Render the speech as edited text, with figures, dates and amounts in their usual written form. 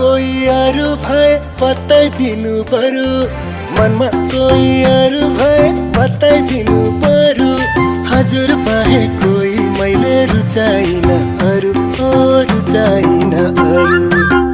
कोही अरू भए बताइदिनु पर्यो, मनमा कोही अरू भए बताइदिनु पर्यो। हजुर बाहे कोही मैले रुचाइन अरू, रुचाइन अरू।